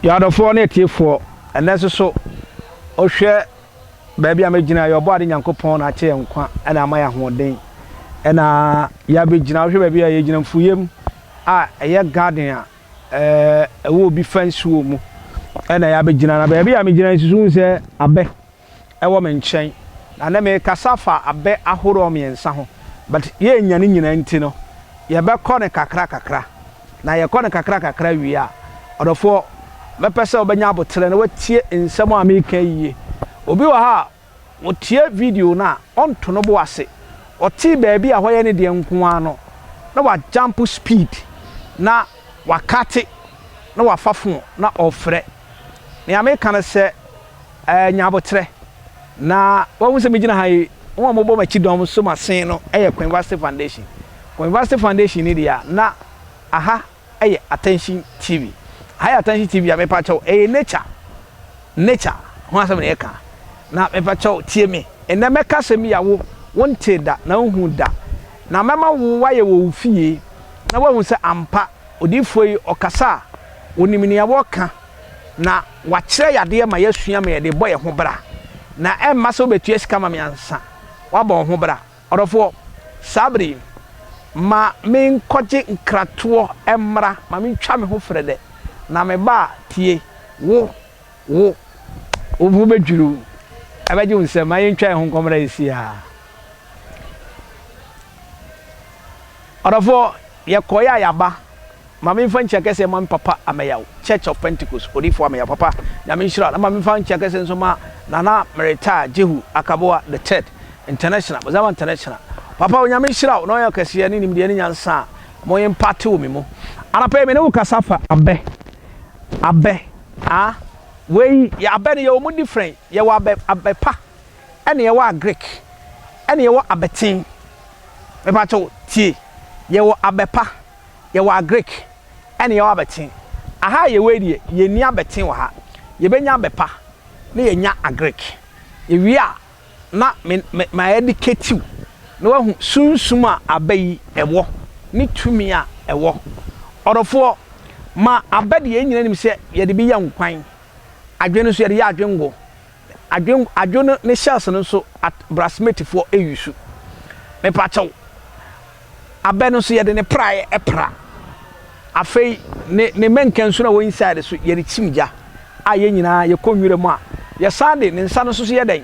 Yɛn adɔfoɔ ne atiefoɔ, ɛnnɛ nso so wohwɛ baabi a mɛgyina yɛ ɔbɔ ade Nyankopɔn na akyɛ yɛn nkwa ɛna ama yɛn ahoɔden ɛna yɛabɛgyina. Wohwɛ baabi a yɛgyina, mfuyam a ɛyɛ garden a ɛwɔ obi fa nsuo mu ɛna yɛabɛgyina. Na baabi a megyina nso so sɛ abɛ ɛwɔ me nkyɛn na ne mekasa fa abɛ ahoroɔ mmiɛnsa ho, but yɛnya ne nyinaa nti no, yɛbɛkɔ ne kakra kakra. Na yɛkɔ ne kakra kakra wie a, ɔdɔfoɔ, mɛpɛ sɛ wobɛnya abotrɛ na watie nsɛm a meka yie. Obi wɔ ha a wɔtie video no a, ɔnto no bo ase. Ɔtee baabi a hɔyɛ ne deɛ nko ara no na wajump speed na wakate na wafa phone na ɔfrɛ. Nea meka no sɛ nya abotrɛ na wahu sɛ megyina ha yi, wɔn a wɔbɔ m'akyi dɔm so masen no yɛ Queen Vasti Foundation. Queen Vasti Foundation ni deɛ a na aha yɛ Attention TV. Aha yɛ Attention TV a, mepa kyɛw, ɛyɛ nature ho asɛm na yɛka. Na mepa kyɛw, tie me. Ɛnɛ mɛka asɛm yi a wo wonte da na wohu da, na mɛma wo wayɛ wɔ wo fie na woahu sɛ ampa odiyifoɔ yi ɔkasa a, onim nea wɔka na wakyerɛ yadeɛ ma yɛasua ma yɛde bɔ yɛn ho bra, na ɛmma sɛ wobɛtua sika ma me ansa woabɔ wo ho bra. Ɔdɔfoɔ, saa bere yi, ma menkɔgye nkratoɔ mmra, ma mentwa me ho frɛ dɛ, na meba a, tie, wo ho bɛdwiri wo, ɛbɛgye wo nsam. Ma yɛntwa yɛn ho nkɔmmra yɛsi a. Ɔdɔfoɔ, yɛkɔeɛ a yɛaba. Ma memfa nkyia kɛseɛ ma me papa Ameyaw, Church of Pentecost, Odiyifoɔ Ameyaw, papa, Nyame nhyira wo. Na ma memfa nkyia kɛseɛ nso ma Nana Meritaa Jehu Akaboa the Third, International, Bozama International. Papa, Onyame nhyira wo na ɔnyɛ wo kɛseɛ ne nimdeɛ ne nyansa a mo imparte wɔ me mu. Anɔpa yi me ne wo kasa fa abɛ, abɛ, ah, wei, yɛ abɛ no yɛwɔ mu different, yɛwɔ abɛ, abɛ pa, ɛna yɛwɔ agric, ɛna yɛwɔ abɛten. Mepa tie, yɛwɔ abɛ pa, yɛwɔ agric, ɛna yɛwɔ abɛten. Aha a yɛwɔ yi deɛ, yɛnni abɛten wɔ ha. Yɛbɛnya abɛ pa na yɛnya agric. Yɛwie a, na me me ma educate wo na wahu sunsum a aba yi ɛwɔ ne tumi a ɛwɔ. Ɔdɔfoɔ, ma aba deɛ, yɛn nyinaa nim sɛ yɛde bi yɛ nkwan. Adwene no nso, yɛde yɛ adwengo. Adwen adwo no ne shells no nso at brasmate-foɔ ɛyusu. Mepakyɛw, abɛ no nso, yɛde ne praeɛ ɛpra. Afei ne mmɛnka nsu no a ɛwɔ inside so, yɛde kyim gya a yɛn nyinaa yɛkɔ nwura mu a, yɛsan de ne nsa no nso so yɛ dɛn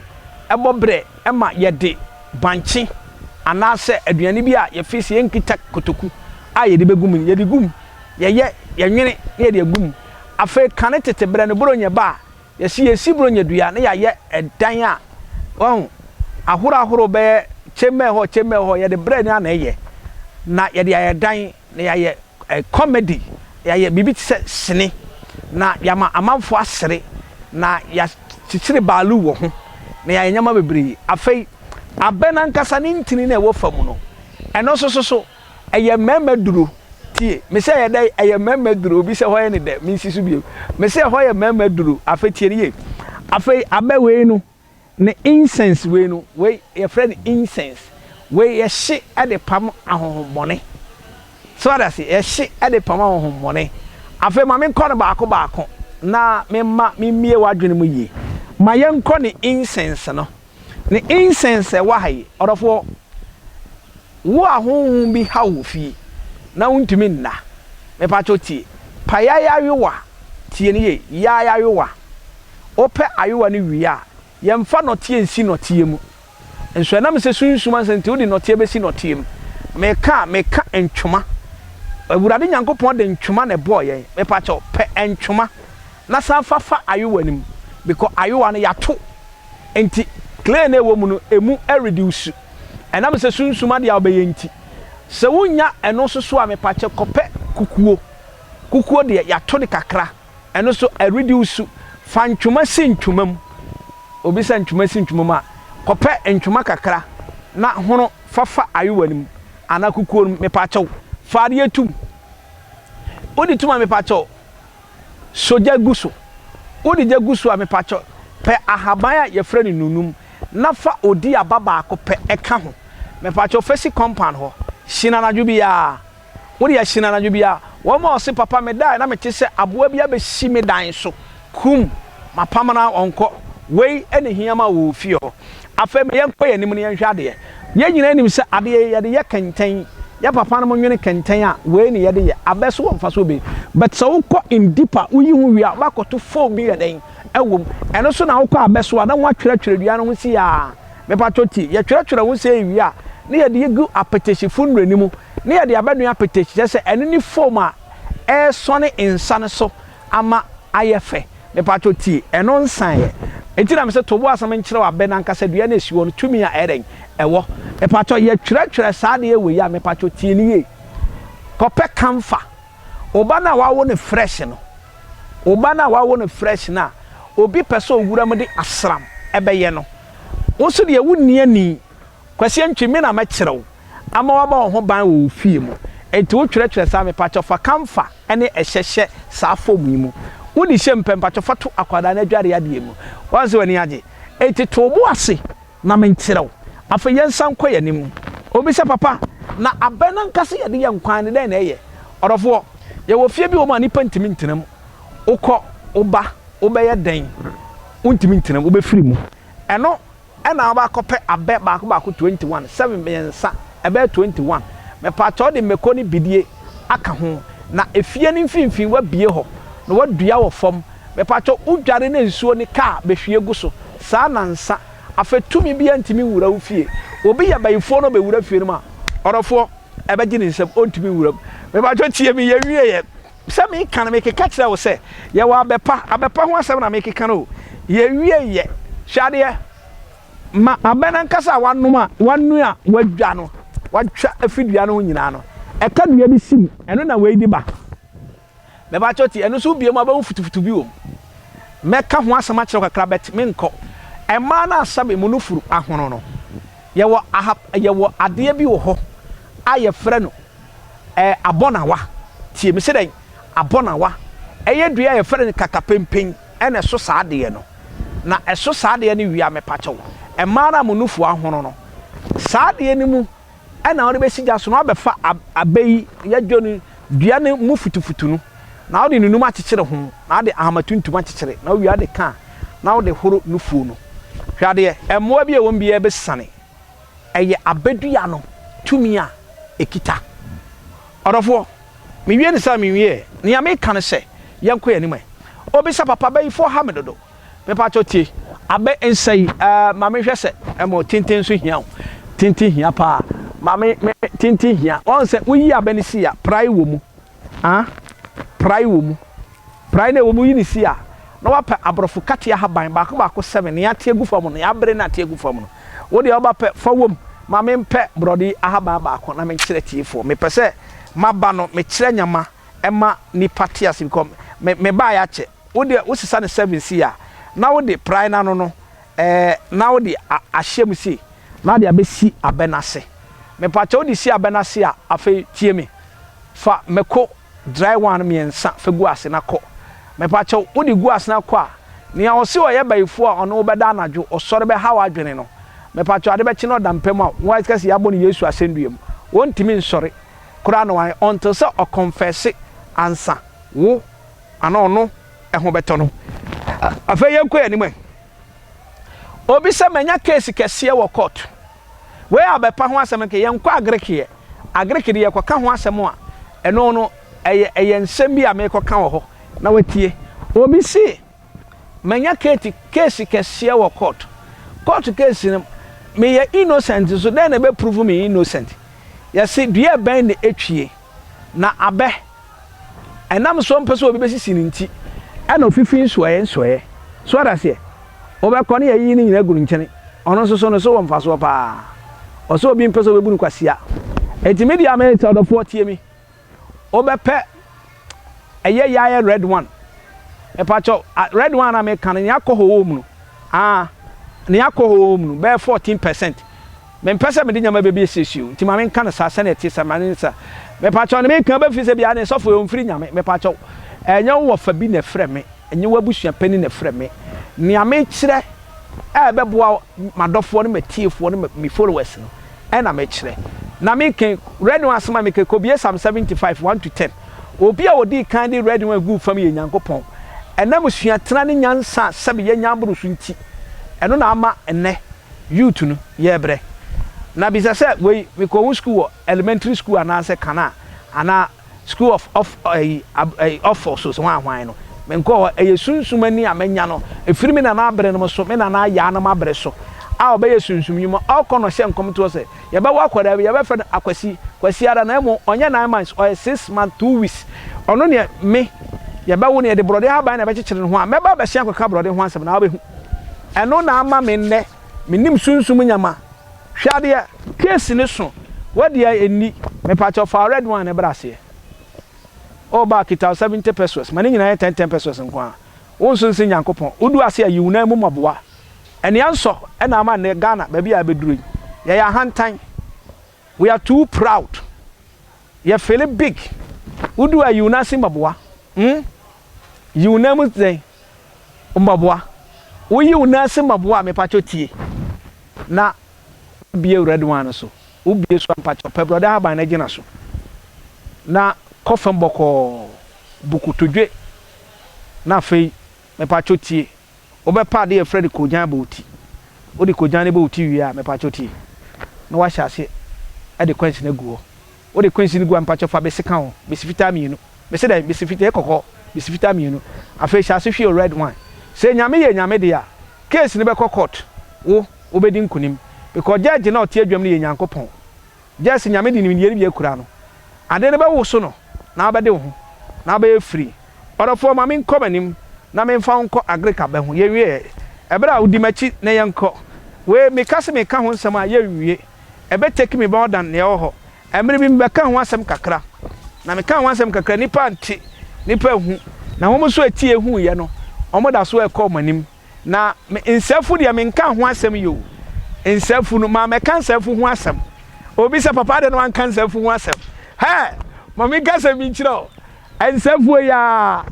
ɛbɔ berɛ ɛma yɛde bankye anaasɛ aduane bi a yɛfe sɛ yɛnkita kotoku a yɛde bɛgu mu no, yɛde gu mu, yɛyɛ yɛnwene na yɛde agu mu. Afei kane tete berɛ no, borɔnyɛ ba a, yɛsi yɛsi borɔnyɛ dua na yɛayɛ ɛdan a wahu ahorow ahorow, bɛyɛ kyɛmmɛ hɔ kyɛmmɛ hɔ, yɛde brɛ ne ana ɛyɛ na yɛde ayɛ dan na yɛayɛ comedy, yɛayɛ biribi te sɛ sene na yɛama amanfoɔ asere na yɛakyekyere baalu wɔ ho na yɛayɛ nneɛma bebree. Afei abɛ nankasa ne ntini na ɛwɔ fam no, ɛno nso so ɛyɛ mmarima duro. Tie me sɛ ɛyɛ dɛ, ɛyɛ mmarima duro. Obi sɛ hɔ yɛ ne dɛ, mensi so bio. Me sɛ hɔ yɛ mmarima duro. Afei tie ne yie. Afei abɛ wei no ne incense wei no, wei yɛfrɛ no incense. Wei yɛhye de pam ahohommɔne so ade ase, yɛhye de pam ahohommɔne. Afei ma menkɔ no baako baako na memma memmie w'adwene mu yie. Ma yɛnkɔ ne incense no, ne incense ɛwɔ ha yi. Ɔdɔfoɔ, wo a honhom bi ha wo fie na wontumi nna, mepakyɛw tie. Payaya ayowa, tie ne yie, yaaya ayowa. Wopɛ ayowa no wie a, yɛmfa nɔteɛ nsi nɔteɛ mu nso, ɛnam sɛ sunsum ansa nti, wode nɔteɛ bɛsi nɔteɛ mu. Meka a, meka ntwoma. Awurade Nyankopɔn de ntwoma na ɛbɔɔ yɛn. Mepakyɛw, pɛ ntwoma na san fa fa ayowa no mu, because ayowa no yɛato nti, clay na ɛwɔ mu no emu ɛreduce, ɛnam sɛ sunsum adeɛ a wobɛyɛ nti. Sɛ wonya ɛno nso so a, mepakyɛ, kɔpɛ kukuo. Kukuo deɛ, yɛato no kakra, ɛno nso ɛreduce. Fa ntwoma si ntwoma mu. Obi sɛ ntwoma si ntwoma mu a, kɔpɛ ntwoma kakra na hono fa fa ayowa no mu anaa kukuo no mu. Mepakyɛw, fa adeɛ tum. Wode tum a, mepakyɛw, sɔ gya gu so. Wode gya gu so a, mepakyɛw, pɛ ahaban a yɛfrɛ no nunum na fa odi aba baako pɛ ɛka ho. Mepakyɛw, fa si compound hɔ. Hyina anadwo biara. Wode ahyina anadwo biara. Wɔn a ɔse papa medae na mete sɛ aboa bi abɛsi me dan so kum mapam no a ɔnkɔ. Wei na ɛhia ma wɔ fie hɔ. Afei ma yɛnkɔ yɛn anim na yɛnhwɛ adeɛ. Yɛn nyinaa nim sɛ adeɛ yi yɛde yɛ kɛntɛn. Yɛn papa nom nwene kɛntɛn a wei na yɛde yɛ. Abɛ so wɔ mfasoɔ bebree. But sɛ wokɔ in deeper woyi ho wie a wobɛakɔto foam bi yɛ dɛn ɛwɔ mu. Ɛno nso na wokɔ abɛ so a na wɔatwerɛtwerɛ dua no ho sei ara. Mepatwɔ tie, yɛtwerɛtwerɛ ho sei wie a na yɛde gu apɛtɛhyifoɔ nnuro no mu na yɛde abɛnoa apɛtɛhyi kyerɛ sɛ ɛno ne foam a ɛresɔne nsa no so ama ayɛ fɛ. Mepatwɔ tie, ɛno nsaeɛ. Enti na mese to bo ase menkyerɛ wo abɛ no ankasa dua no a ɛsi hɔ no tumi a ɛyɛ dɛn? Ɛwɔ. Mepatwɔ yɛtwerɛtwerɛ saa adeɛ wei a mepatwɔ tie no yie. Kɔpɛ camphor. Wo ba no a wawo no fresh no, wo ba no a wawo no fresh no a obi pɛ sɛ owura mu de asram bɛyɛ no, wo nso deɛ wonni ani. Kwasi Antwi, me na mɛkyerɛ wo ama woabɔ wo ho ban wɔ wo fie mu. Enti wo twerɛtwerɛ saa, mepakyɛw fa camphor ne ɛhyɛ hyɛ saa fɔm yi mu. Wode hyɛ mu pɛ, mpakyɛw fa to akwadaa no adware adeɛ mu. Woahu sɛ w'ani agye? Enti to wo bo ase na menkyerɛ wo. Afei yɛnsan nkɔ yɛn anim. Obi sɛ, Papa, na abɛn ankasa yɛde yɛ nkwan no, dɛn na ɛyɛ? Ɔdɔfoɔ, yɛwɔ fie bi wɔ mu a nnipa ntumi ntena mu. Wokɔ, woba, wobɛyɛ dɛn? Wontumi ntena mu, wobɛfiri mu. Ɛno na wobɛakɔpɛ abɛ baako baako 21, 7 mmiɛnsa, ɛbɛyɛ 21. Mepaakyɛw wode mmako ne bidie aka ho. Na efie no mfimfini woabue hɔ na woadua wɔ fam. Mepaakyɛw wodware na nsuo ne kaa bɛhwie gu so saa nansa. Afei tumi biara ntumi nwura wo fie. Obi yɛ bayifoɔ na ɔbɛwura fie no mu a, ɔdɔfoɔ, ɛbɛgye ne nsam, ɔntumi nwura mu. Mepaakyɛw tie me, yɛwieɛ. Sɛ meka no, mekeka kyerɛ wo sɛ, yɛwɔ abɛ pa, abɛ pa ho asɛm na mekeka no o. Yɛwieɛ, hwɛ adeɛ, ma abɛ no ankasa a woanom a, woanoa a woadwa no, woatwa afiri dua no ho nyinaa no, ɛka dua bi si mu, ɛno na wei de ba. Mepakyɛw tie, ɛno nso wobue mu a wobɛhu futufutu bi wɔ mu. Mɛka ho asɛm akyerɛ wo kakra but menkɔ. Mmaa no a sɛbe mo nufuru ahono no, yɛwɔ aha, yɛwɔ adeɛ bi wɔ hɔ a yɛfrɛ no ɛɛ abɔnawa. Tie, mese dɛn? Abɔnawa. Ɛyɛ dua a yɛfrɛ no kakapempen ɛna ɛso saa adeɛ no. Na ɛso saa adeɛ no wie a, mepakyɛw, mmaa no a mo nufu ahono no, saa adeɛ no mu ɛna wode bɛsi gya so na woabɛfa abɛ yi, yɛdwo no, dua no mu futufutu no, na wode nunum akyekyere ho, na wode ahama tuntum akyekyere, na wowie a wode ka a, na wode horo nufuo no. Hwɛ adeɛ, mmoa bi a ɛwɔ mu biara bɛsiane. Ɛyɛ abɛdua no tumi a ɛkita. Ɔdɔfoɔ, mewie no saa menwieɛ. Nea meka ne sɛ, yɛnkɔ yɛn anim ɛ. Obi sɛ, Papa, bayifoɔ ha me dodo. Mepakyɛw tie, abɛ nsa yi ɛɛ ma menhwɛ sɛ ɛmo tenten nso hia o. Tenten hia paa. Ma me me tenten hia. Wɔn sɛ woyi abɛ no si a, prae wɔ mu. Ah, prae wɔ mu. Prae na ɛwɔ mu yi ne si a, na wapɛ aborɔfo katea ahaban baako baako seven, nea ate agu fam no, nea abere na ate agu fam no. Wo deɛ ɔba pɛ, fa wom. Ma mempɛ borɔde ahaban baako na menkyerɛ tiefoɔ. Mepɛ sɛ maba no, mekyerɛ nyama ɛma nipa te ase because me mebaeɛ akyɛ. Wo deɛ wo sesa no seven sei a, na wo de prae no ano no ɛɛ na wo de ahyɛ mu sei, na wode abɛsi abɛ no ase. Mepakyɛ wo de si abɛ no ase a, afei tie me, fa mako dry one mmiɛnsa fa gu ase na kɔ. Mepakyɛ wo de gu ase na kɔ a, nea ɔse ɔyɛ bayifoɔ a ɔne wo bɛda anadwo, ɔsɔre bɛha w'adwene no, mepakyɛ ade bɛkye na ɔda mpa mu a, wo ayɛ sɛ yɛabɔ no Yesu asɛndua mu, ɔntumi nsɔre koraa na wayɛ until sɛ ɔconfɛse ansa wo anaa ɔno ho bɛtɔ no. Afei yɛnkɔ yɛn anim ɛ. Obi sɛ manya case kɛseɛ wɔ court. Wei a bɛpa ho asɛm nka yɛnkɔ Agric yɛ. Agric de yɛkɔka ho asɛm a, ɛno no ɛyɛ ɛyɛ nsɛm bi a merekɔka wɔ hɔ na watie. Obi se manya case case kɛseɛ wɔ court. Court case no meyɛ innocent nso dɛn na ɛbɛ prove me innocent? Yɛse dua bɛn na ɛtwie na abɛ Ɛnam sɛ ɔmpɛ sɛ obi bɛsisi no nti, ɛna ɔfifi nsoɛeɛ nsoɛeɛ. So wate aseɛ? Wobɛkɔ ne yɛayiyi ne nyinaa agu no nkyɛne. Ɔno nso so, ne so wɔ mfasoɔ paa. Ɔsɛ obi mpɛ sɛ ɔbɛbu no kwasia. Enti me deɛ me sɛ ɔdɔfoɔ tie me. Wobɛpɛ ɛyɛ yaayɛ red one. Mepakyɛw, red one a meka no, nea alcohol wɔ mu no, ah, nea alcohol wɔ mu no, bɛyɛ 14%. Mempɛ sɛ mede nneɛma bɛbi asiesie o, nti ma menka no saa sɛnea ɛte sɛ ma ne nsa. Mepakyɛw, ne meka bɛfiri sɛ biara ne sɔfo yɛ ɔmfiri Nyame. Mepakyɛw, ɛnyɛ wo wɔfa bi na ɛfrɛ me, ɛnyɛ w'abusua panin na ɛfrɛ me. Nea mekyerɛ a ɛbɛboa m'adɔfoɔ ne m'atiefoɔ ne me followers no ɛna mekyerɛ. Na meka, read no asɛm a meka, kɔbie Psalm 75, 1 to 10. Obi a ɔdii kan de red wine guu fam yɛ Nyankopɔn. Ɛnam suatena ne nyansa a sɛbe yɛanya aboro so nti, ɛno na ama nnɛ youth no yɛrebrɛ. Na bisa sɛ, wei mekɔɔ ho sukuu wɔ elementary school anaasɛ Kana anaa School of of ɛyi ab ɛyi ɔfɔ so sɛ hwan hwan no menkɔɔ hɔ. Ɛyɛ sunsum ani a manya no ɛfiri me nana abere nom so, me nana ayaa nom abere so a ɔbɛyɛ sunsum nnwuma. Ɔkɔ na ɔhyɛ nkɔm toɔ sɛ yɛbɛwo akwadaa bi yɛbɛfrɛ no Akwasi, Kwasi ara na mmom ɔnyɛ nine months ɔyɛ 6 months 2 weeks. Ɔno neɛ me yɛbɛwo no yɛde borɔdeɛ ahaban na ɛbɛkyekyere ne ho a mɛba abɛhyɛn akɔka borɔdeɛ ho asɛm na wobɛhu. Ɛno na ama me nnɛ menim sunsum nyama. Hwɛ adeɛ, case no so, wadeɛ ɛnni, mepakyɛw fa red one no bra aseɛ. Oh ba kita wo 70 pesos, ma ne nyinaa yɛ 10 10 pesos nko ara. Wo nso nse Nyankopɔn, wodu ase a yi wo nan mu ma boa. Ɛnea nsɔ na ama nnɛ Ghana baabi a abɛduru yi, yɛyɛ ahantan, we are too proud, yɛ feeli big, wodu a yi wo nan ase ma boa, hmm, yi wo nan mu dɛn, mmaboa, woyi wo nan ase mmaboa a mepakyɛw tie na bue red one no so, wobue so a mpakyɛw pɛ borɔde ahaban no gyina so na kɔ fam bɔkɔɔ, bu kotodwe na afei mepakyɛw tie, wobɛpa ade a yɛfrɛ no kogyan abɔ wo ti, wode kogyan no bɔ wo ti wie a mepakyɛw tie na wahyɛ ase de kwansi no agu hɔ, wode kwansi no gu a mepakyɛw fa bese ka ho, bese fitaa mmienu, mese dɛn, bese fitaa, ɛyɛ kɔkɔɔ, bese fitaa mmienu, afei hyɛ ase hwie red wine, sɛ Nyame yɛ Nyame deɛ a case no bɛkɔ court, wo wobɛdi nkunim because judge no a ɔte adwam no yɛ Nyankopɔn, just Nyame de nimdeɛ no bi akura no, ade no bɛwoso no na wabɛde wo ho na wabɛyɛ free. Ɔdɔfoɔ ma menkɔ m'anim na memfa wo nkɔ Agrika bɛ ho, yɛnwieɛ, ɛberɛ a wodi m'akyi na yɛnkɔ, wei meka sɛ meka ho nsɛm a yɛnwie, ɛbɛ take me more than nea ɛwɔ hɔ, ɛmere bi mebɛka ho asɛm kakra, na meka ho asɛm kakra nnipa nte, nnipa nhu, na wɔn nso ɛtie huiɛ no, wɔn da so ɛkɔ wɔn anim. Na me nsɛfo deɛ menka ho asɛm yi o. Nsɛfo no, ma mɛka nsɛfo ho asɛm. Obi sɛ, papa adɛn na wanka nsɛfo ho asɛm? Hɛ! Ma menka asɛm bi nkyerɛ wo. Nsɛfoɔ yi ara,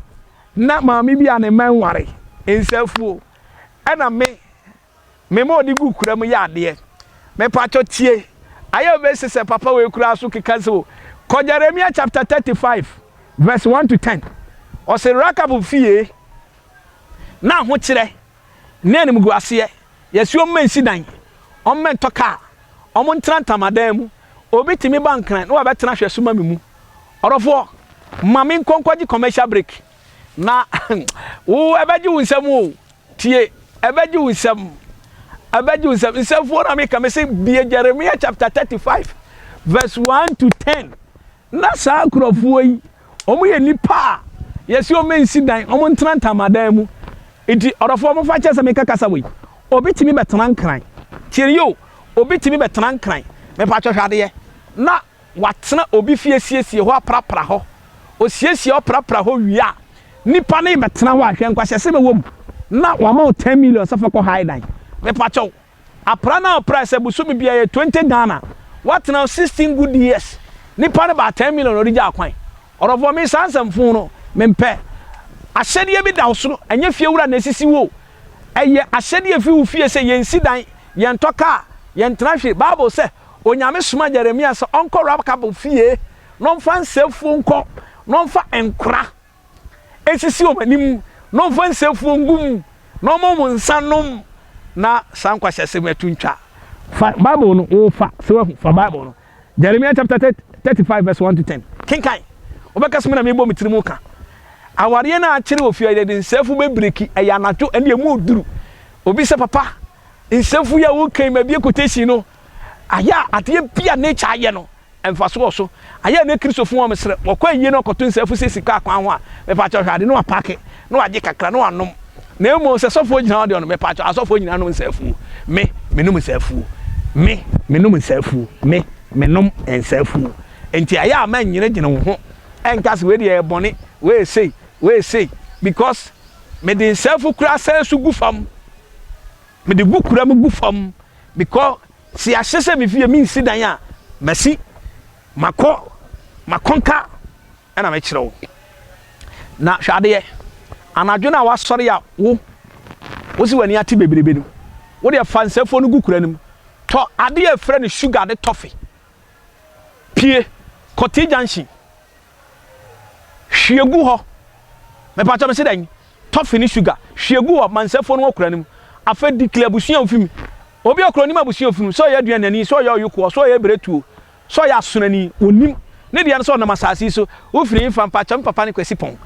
na maame bi a ne mma nware, nsɛfoɔ, ɛna me, me ma ɔde gu kura mu yɛ adeɛ. Mepatwɔ tie, ayɛ obɛsi sɛ papa wei koraa so keka sɛ o. Kɔ Jeremia chapter 35 verse 1 to 10. Ɔse Rakab fie na ahokyerɛ ne animguaseɛ, yɛse ɔmma nsi dan, ɔmma ntɔ kaa, ɔmo ntena ntamadan mu, obi tumi ba Nkran na wabɛtena hwɛso ma me mu. Ɔdɔfoɔ, ma me nkɔ nkɔgye commercial break na wo ɛbɛgye wo nsam o, tie, ɛbɛgye wo nsam, ɛbɛgye wo nsam. Nsɛmfuo na meka, mese bie Jeremiah chapter 35 verse 1 to 10. Na saa nkurɔfoɔ yi, wɔyɛ nnipa a yɛse wɔn nsi dan, wɔn ntena ntamadan mu. Nti ɔdɔfoɔ momfa nkyɛ sɛ meka kasa wei. Obi tumi bɛtena Nkran, tie no yie o, obi tumi bɛtena Nkran, mepakyɛ hwɛ adeɛ, na watena obi fie asiesie hɔ aprapra hɔ. Osiesie hɔ prapra hɔ wie a, nipa no rebɛtena hɔ a, hwɛ nkwahyɛsɛm ɛwɔ mu, na wama wo 10 million sɛ fa kɔ hae dan. Mepakyɛw, Apra no a ɔprae sɛ bosome biara yɛ 20 Ghana, watena hɔ 16 good years, nipa no baa 10 million na ɔde gyaa kwan. Ɔdɔfoɔ me saa nsɛmfoo no mempɛ. Ahyɛdeɛ bi da wo so, ɛnyɛ fie wura na ɛsisi wo o, ɛyɛ ahyɛdeɛ ɛfiri wo fie sɛ yɛnsi dan, yɛntɔ car, yɛntena hwee. Bible sɛ Onyame somaa Jeremia sɛ ɔnkɔ Rakab fie na ɔmfa nsɛfuo nkɔ na ɔmfa nkora nsisi wɔn anim na ɔmfa nsafuo ngu mu na ɔma wɔn nsa nnom na saa nkwahyɛsɛm yi ɛto ntwa. Fa Bible no, wo fa, sɛ wahu, fa Bible no. Jeremiah chapter 35 verse 1 to 10. Kenkan. Wobɛka sɛ me na mebɔ me tirim ka. Awareɛ no a akyere wɔ fie a yɛde nsafu bɛbreki, ɛyɛ anadwo, ɛne ɛmu ɔduru. Obi sɛ papa, nsafu yi a woka yi mabie quotation no, ayɛ a adeɛ bi a nature ayɛ no, Mfaso wɔ so. Ayɛ a na Kristofo wɔn mesrɛ, wɔkɔ ayie na wɔkɔto nsa afu sɛ sika kwan ho a, mepaakyɛw hwɛ ade na wapaake na wagye kakra na wanom. Na mmom sɛ sɔfoɔ gyina hɔ deɛ ɔno, mepaakyɛw asɔfoɔ nyinaa nom nsa afuo. Me, menom nsa afuo. Me, menom nsa afuo. Me, menom nsa afuo. Enti ayɛ a mɛnnyene gyene wo ho ɛnka sɛ wei deɛ ɛyɛ bɔne, wei yɛ sei, wei yɛ sei, because mede nsa afu koraa san so gu fam. Mede gu kura mu gu fam because sɛ yɛahyɛ sɛ me fie mensi dan a, masi, makɔ, makɔnka ɛna mekyerɛ wo. Na hwɛ adeɛ, anadwo no a wasɔre a wo, wo se w'ani ate bebrebe no, wo deɛ fa nsafuo no gu kura no mu, tɔ adeɛ a ɛfrɛ no sugar de tɔfe, pue, kɔ T junction. Hwie gu hɔ. Mepakyɛ mese dɛn? Toffee ne sugar, hwie gu hɔ ma nsɛfoɔ no wɔ kora no mu. Afei declare abusua a wofi mu. Obi a ɔkora onim abusua a ofi mu, sɛ ɔyɛ aduanani, sɛ ɔyɛ ɔyokoɔ, sɛ ɔyɛ beretuo, sɛ ɔyɛ asonani, ɔnnim. Ne deɛ ne sɛ ɔnam asase yi so. Wofiri hefa? Mpakyɛ me papa ne Kwasi Pɔn.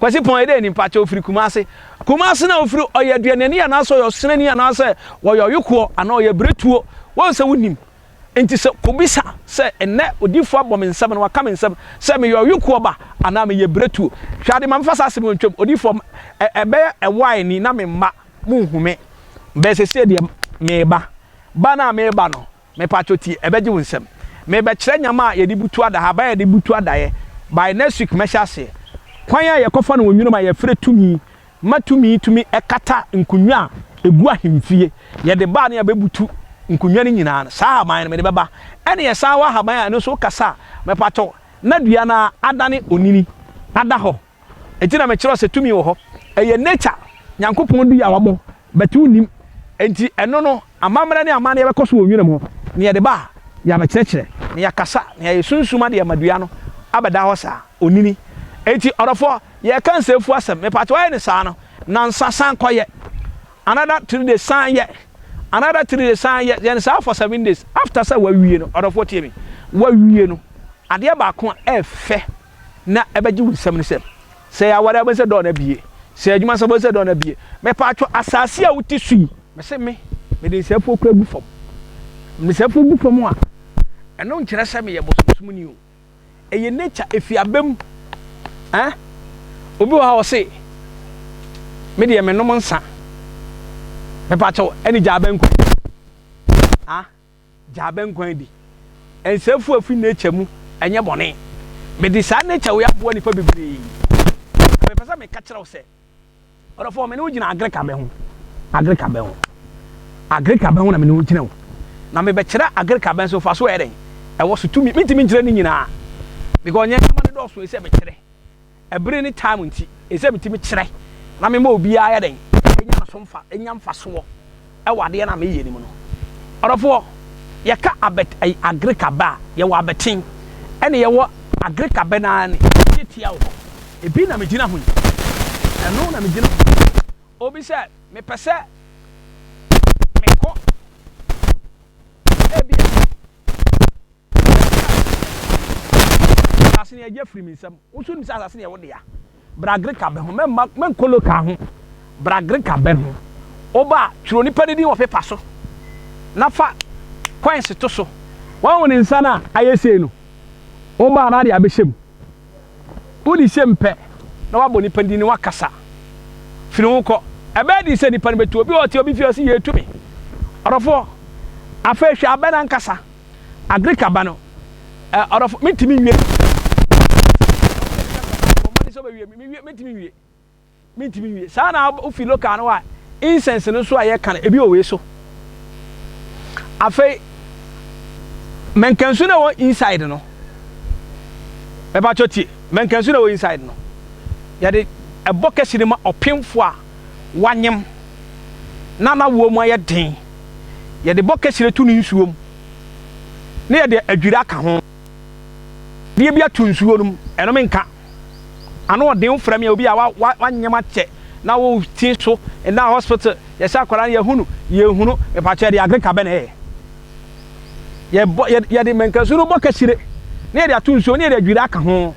Kwasi Pɔn ɛdɛn ni? Mpakyɛ ɔfiri Kumase. Kumase no a ɔfiri, ɔyɛ aduanani anaasɛ ɔyɛ ɔsonani anaasɛ ɔyɛ ɔyokoɔ anaa ɔyɛ beretuo? Woahu sɛ wonnim. Enti sɛ kobisa sɛ, Ɛnnɛ odiyifoɔ abɔ me nsam na waka me nsam sɛ meyɛ ɔyokoɔ ba anaa meyɛ biretuo? Hwɛ ade, ma memfa saa asɛm yi ntwam, Odiyifoɔ, ɛ, ɛbɛyɛ ɛwae ni na me mma monhu me, bɛɛ seesei deɛ mereba. Ba no a mereba no, mepakyɛw tie, ɛbɛgye wo nsam. Merebɛkyerɛ nyama a yɛde butu ada, ahaban a yɛde butu adaeɛ. By next week mɛhyɛ aseɛ. Kwan a yɛkɔfa no wɔ nwunu mu a yɛfrɛ tumi ma tumi tumi kata nkonnwa a ɛgu ahemfie. Yɛde ba a na yɛabɛbutu nkonnwa no nyinaa no, saa ahaban no mede bɛba. Ɛna yɛsan wɔ ahaban a ɛno nso wokasa a, mepatɔ, na dua no ara adane onini ada hɔ. Enti na mekyerɛ wo sɛ tumi wɔ hɔ. Ɛyɛ nature, Nyankopɔn dua a wabɔ, but wonnim. Enti ɛno no, amammerɛ ne amanneɛ bɛkɔ so wɔ nwura mu hɔ, na yɛde ba a, yɛabɛkyerɛkyerɛ, na yɛakasa, na yɛayɛ sunsum adeɛ ama dua no abɛda hɔ saa, onini. Enti ɔdɔfoɔ, Yɛka nsɛmfua asɛm mepakyɛw ayɛ no saa no nansa san kɔ yɛ another 3 days san yɛ another 3 days san yɛ yɛ no saa for 7 days after sɛ wawie no ɔdɔfoɔ tie me wawie no adeɛ baako a ɛfɛ na ɛbɛgye wo nsɛm no sɛ sɛ yɛ aware abɛn sɛ dɔɔ no abie sɛ adwuma sɛ bɛn sɛ dɔɔ no abie mepakyɛw asase a wote so yi mese me mede nsɛmfua kura gu fam mede nsɛmfua gu fam a ɛno nkyerɛ sɛ meyɛ bosomsomni o. Ɛyɛ nature efi aba mu eh Obi wɔ hɔ a ɔse me deɛ me nom nsa Mepakyɛw ɛne gyaa bɛnkwan di ah Gyaa bɛnkwan di Nsɛmfua fi nature mu ɛnyɛ bɔne Mede saa nature wei aboa nipa bebree Na mepɛ sɛ meka kyerɛ wo sɛ Ɔdɔfoɔ, me ne wo gyina Agrika bɛ ho, Agrika bɛ ho, Agrika bɛ ho na me ne wo gyina o. Na mebɛkyerɛ Agrika bɛ nso mfasoɔ a ɛyɛ dɛn? Ɛwɔ so tumi. Mentumi nkyerɛ ne nyinaa because nyɛ nneɛma no dɔɔso ɛsɛ mekyerɛ. Ɛbere ne time nti ɛsɛ metumi kyerɛ na mema obiara yɛ dɛn? Ɛnya ne so mfa, ɛnya mfasoɔ. wɔ adeɛ no a meyɛ no mu no. Ɔdɔfoɔ, yɛka abɛ ɛyi agrika bɛ a, yɛwɔ abɛten, ɛna yɛwɔ agrika bɛ no ara ne tiatia wɔ hɔ. Ebi na megyina ho yi. Ɛno na megyina ho yi. Obi sɛ, mepɛ sɛ mekɔ ebia. Asase no yɛgye afiri me nsam. Wo nso nim sɛ asase no yɛ wo dea. Bra Greka bɛ ho. Mɛmma mɛnkɔ local ho. Bra Greka bɛ ho. Woba a, twerɛ onipa no din wɔ pepa so na fa coins to so. Woahu ne nsa no a ayɛ sei no? Woba a na ade abɛhyɛ mu. Wode hyɛ mu pɛ na woabɔ nipa no din na woakasa. Firi ho kɔ. Ɛbɛyɛ den sɛ nipa no bɛtu. Obi wɔ hɔ ɔte obi fie ɔse yɛretu me. Ɔdɔfoɔ, afei hwɛ abɛ no ankasa. Agric aba no, ɛ, ɔdɔfo, mentumi nwie. Bɔ mmɔden sɛ wobɛwie. Mewie, mentumi nwie. Mentumi nwie. Saa na wofi local no a, incense no nso a yɛka no, ebi wɔ wei so. Afei, mɛnkansu na ɛwɔ inside no. Mɛpa tie, mɛnkansu na ɛwɔ inside no. Yɛde ɛbɔ kɛse no ma ɔpemfo a wanyem na n'awoɔ mu ayɛ den. Yɛde bɔ kɛhyire to ne nsuo mu, na yɛde adwira aka ho. Adeɛ bi ato nsuo no mu, ɛno menka. Ano ɔden wofrɛ me a, obi a wanyem akyɛ na wote so nna hospital, yɛsɛ akwadaa no yɛhu no, yɛnhu no, mepakyɛ yɛde agrika bɛ na ɛyɛ. Yɛbɔ, yɛde mankasu no bɔ kɛhyire na yɛde ato nsuo na yɛde adwira aka ho.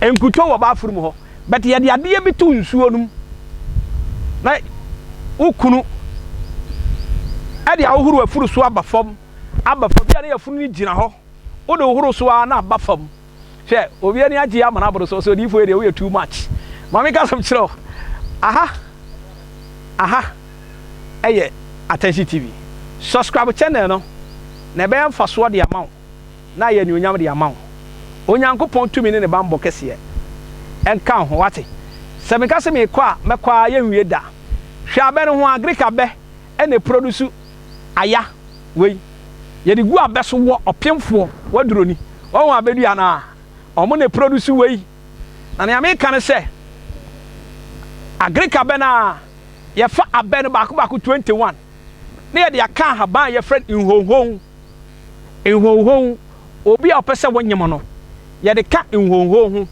Nkuto wɔ bathroom hɔ. But yɛde adeɛ bi to nsuo no mu na wo kunu ɛde ahohoro afuru so aba fam aba fam bi a na yɛfunu no gyina hɔ wode hohoro so ara na aba fam hwɛ obi ani agye ama no aboro so sɛ odiyifoɔ yi deɛ woyɛ too much maame ka asɛm kyerɛ wo aha aha ɛyɛ attention tv subscribe channel no na ɛbɛyɛ mfasoɔ de ama wo na ayɛ anuonyam de ama wo. Onyankopɔn tumi ne ne bammɔ kɛseɛ nka wo ho, woate? Sɛ meka sɛ merekɔ a, mɛkɔ ara, yɛnwie da. Hwɛ abɛ no ho ara, Greek abɛ na ɛproduce aya wei. Yɛde gu abɛ so wɔ ɔpemfoɔ, waduro ni. Wahu abɛ dua no a? Wɔn na ɛproduce wei. Na nea meka ne sɛ, Agrika abɛ no ara, yɛfa abɛ no baako baako 21 na yɛde aka ahaban a yɛfrɛ no nhonhon. Nhonhon, Obi a ɔpɛ sɛ wonyem no, yɛde ka nhonhon ho.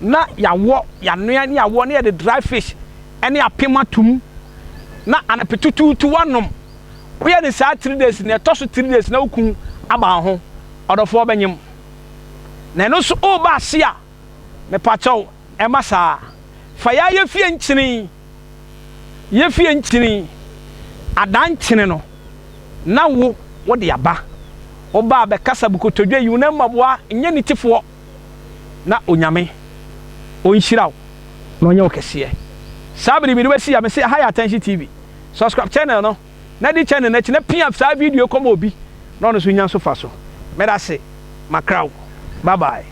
Na yɛawɔ, yɛanoa ne yɛawɔ na yɛde dry fish ne apem atom na anɔpa tutuutu woanom. Woyɛ no saa 3 days, nea ɛtɔ so 3 days na wo kun aba wo ho. Ɔdɔfoɔ bɛnyem. Na ɛno nso woreba ase a, mepakyɛw, ɛmma saa. Fa yɛ ara yɛ fie nkyene, yɛ fie nkyene, adan nkyene no na wo wode aba. Woba a bɛkasa bu kotodwe, yi wo nan mmaboa, nyɛ nitefoɔ. Na Onyame ɔnhyira wo na ɔnyɛ wo kɛseɛ. Saa bere yi mede wo asi ha, mese aha yɛ Attention TV. Subscribe channel no na di channel no akyi na pia saa video yi kɔma obi na ɔno nso nya so fa so. Medase, makra wo. Bye bye.